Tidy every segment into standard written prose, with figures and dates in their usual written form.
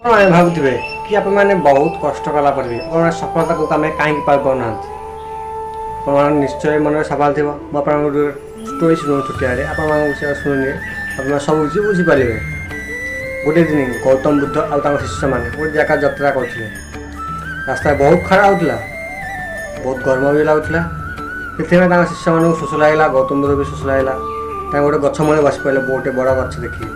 ଆପଣମାନେ ଭାବୁଥିବେ କି ଆପଣମାନେ ବହୁତ କଷ୍ଟ କଲା ପରେ ବି ଆପଣମାନେ ସଫଳତାକୁ ଆମେ କାହିଁକି ପାଇପାରୁନାହାନ୍ତି। ଆପଣମାନେ ନିଶ୍ଚୟ ମନରେ ସବାଲ ଥିବ। ମୁଁ ଆପଣଙ୍କୁ ଗୋଟେ ଷ୍ଟୋରି ଶୁଣୁ ଛୋଟିଆରେ, ଆପଣମାନଙ୍କୁ ସେ ଶୁଣିଲେ ଆପଣମାନେ ସବୁ କିଛି ବୁଝିପାରିବେ। ଗୋଟେ ଦିନ ଗୌତମ ବୁଦ୍ଧ ଆଉ ତାଙ୍କ ଶିଷ୍ୟମାନେ ଗୋଟେ ଜାଗା ଯାତ୍ରା କରୁଥିଲେ। ରାସ୍ତାରେ ବହୁତ ଖରା ହେଉଥିଲା, ବହୁତ ଗରମ ବି ଲାଗୁଥିଲା। ସେଥିପାଇଁ ତାଙ୍କ ଶିଷ୍ୟମାନଙ୍କୁ ଶୋଷ ଲାଗିଲା, ଗୌତମ ବୁଦ୍ଧ ବି ଶୋଷ ଲାଗିଲା। ତାଙ୍କ ଗୋଟେ ଗଛ ମୂଳେ ବସି ପଡ଼ିଲେ, ବହୁତ ବଡ଼ ଗଛ ଦେଖିକି।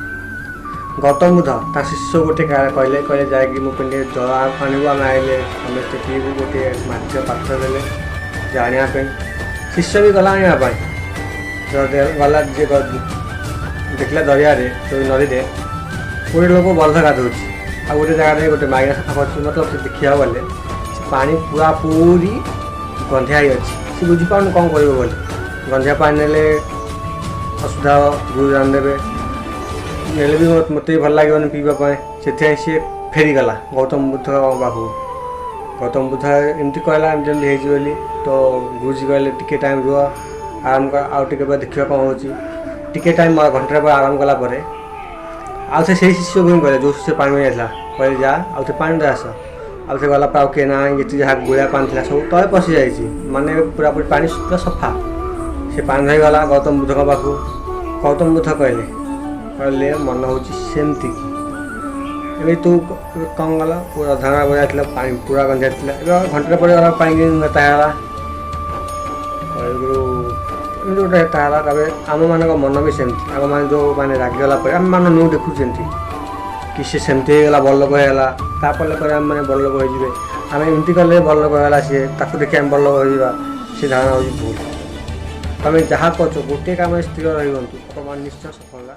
ଗୌତମ ବୁଦ୍ଧ ତା ଶିଷ୍ୟ ଗୋଟେ କହିଲେ, ଯାଇକି ମୋ ପାଇଁ ଟିକେ ଜଳ ଆଣିବୁ, ଆମେ ଆଇଲେ ସମସ୍ତେ ପିଇବୁ। ଗୋଟିଏ ମାଟିର ପାତ୍ର ଦେଲେ ଯେ ଆଣିବା ପାଇଁ। ଶିଷ୍ୟ ବି ଗଲା ଆଣିବା ପାଇଁ। ଗଲା ଯିଏ ଦେଖିଲା ଦରିଆରେ, ଯୋଉ ନଦୀରେ ଗୋଟେ ଲୋକ ବଳଦ ଗାଧଉଛି ଆଉ ଗୋଟେ ଜାଗାରେ ଗୋଟେ ମାଇକିନା ସଫା କରୁଛି। ମତଲବ ସେ ଦେଖିବାକୁ ଗଲେ ସେ ପାଣି ପୁରା ପୁରି ଗନ୍ଧିଆ ହେଇଅଛି। ସେ ବୁଝିପାରୁନି କ'ଣ କରିବ ବୋଲି। ଗନ୍ଧିଆ ପାଣି ନେଲେ ଅସୁବିଧା ହେବ, ଗୁରୁ ଜାଣିଦେବେ, ନେଲେ ବି ମୋତେ ବି ଭଲ ଲାଗିବନି ପିଇବା ପାଇଁ। ସେଥିପାଇଁ ସିଏ ଫେରିଗଲା ଗୌତମ ବୁଦ୍ଧ ପାଖକୁ। ଗୌତମ ବୁଦ୍ଧ ଏମିତି କହିଲା, ଏମିତି ଏମିତି ହେଇଛି ବୋଲି। ତ ଗୁରୁଜୀ କହିଲେ, ଟିକେ ଟାଇମ୍ ରୁହ, ଆରାମ କର, ଆଉ ଟିକେ ପରେ ଦେଖିବା କ'ଣ ହେଉଛି। ଟିକେ ଟାଇମ୍ ଘଣ୍ଟାଏ ପରେ ଆରାମ କଲା ପରେ ଆଉ ସେ ସେଇ ଶିଷ୍ୟକୁ ହିଁ କହିଲେ, ଯେଉଁ ଶିଷ୍ୟ ପାଣି ନେଇ ଯାଇଥିଲା, କହିଲେ ଯା ଆଉ ସେ ପାଣି ଦେଇ ଆସ। ଆଉ ସେ ଗଲା ପରେ ଆଉ କିଏ ନାହିଁ, ଯେତିକି ଯାହା ଗୋଳିଆ ପାଣି ଥିଲା ସବୁ ତଳେ ପଶିଯାଇଛି, ମାନେ ପୁରାପୁରି ପାଣି ପୁରା ସଫା। ସେ ପାଣି ଧରିଗଲା ଗୌତମ ବୁଦ୍ଧଙ୍କ ପାଖକୁ। ଗୌତମ ବୁଦ୍ଧ କହିଲେ, ମନ ହେଉଛି ସେମିତି କି ଏବେ ତୁ କ'ଣ ଗଲା ପୁରା ଅଧଘଣ୍ଟା ଭଳିଆ ଥିଲା, ପାଣି ପୁରା ଗନ୍ଧିଆ ଥିଲା, ଏବେ ଘଣ୍ଟାଟେ ପରେ ଗଲା ପାଣି ନେତା ହେଲା। କହିଲେ ଏମିତି ଗୋଟେ ହେତା ହେଲା। ତାପରେ ଆମମାନଙ୍କ ମନ ବି ସେମିତି। ଆମମାନେ ଯେଉଁ ମାନେ ରାଗିଗଲା ପରେ ଆମମାନେ ନୁ ଦେଖୁଛନ୍ତି କି ସେ ସେମିତି ହେଇଗଲା, ବଡ଼ ଲୋକ ହେଇଗଲା, ତାପରେ ପରେ ଆମେମାନେ ବଡ଼ ଲୋକ ହେଇଯିବେ। ଆମେ ଏମିତି କଲେ ବଡ଼ ଲୋକ ହେଇଗଲା ସିଏ, ତାକୁ ଦେଖି ଆମେ ବଡ଼ ଲୋକ ହେଇଯିବା, ସେ ଧାରଣା ହେଉଛି ଭୁଲ। ତମେ ଯାହା କରୁଛ ଗୋଟିଏ କାମରେ ସ୍ଥିର ରହିଗନ୍ତୁ, ଆପଣମାନେ ନିଶ୍ଚୟ ସଫଳତା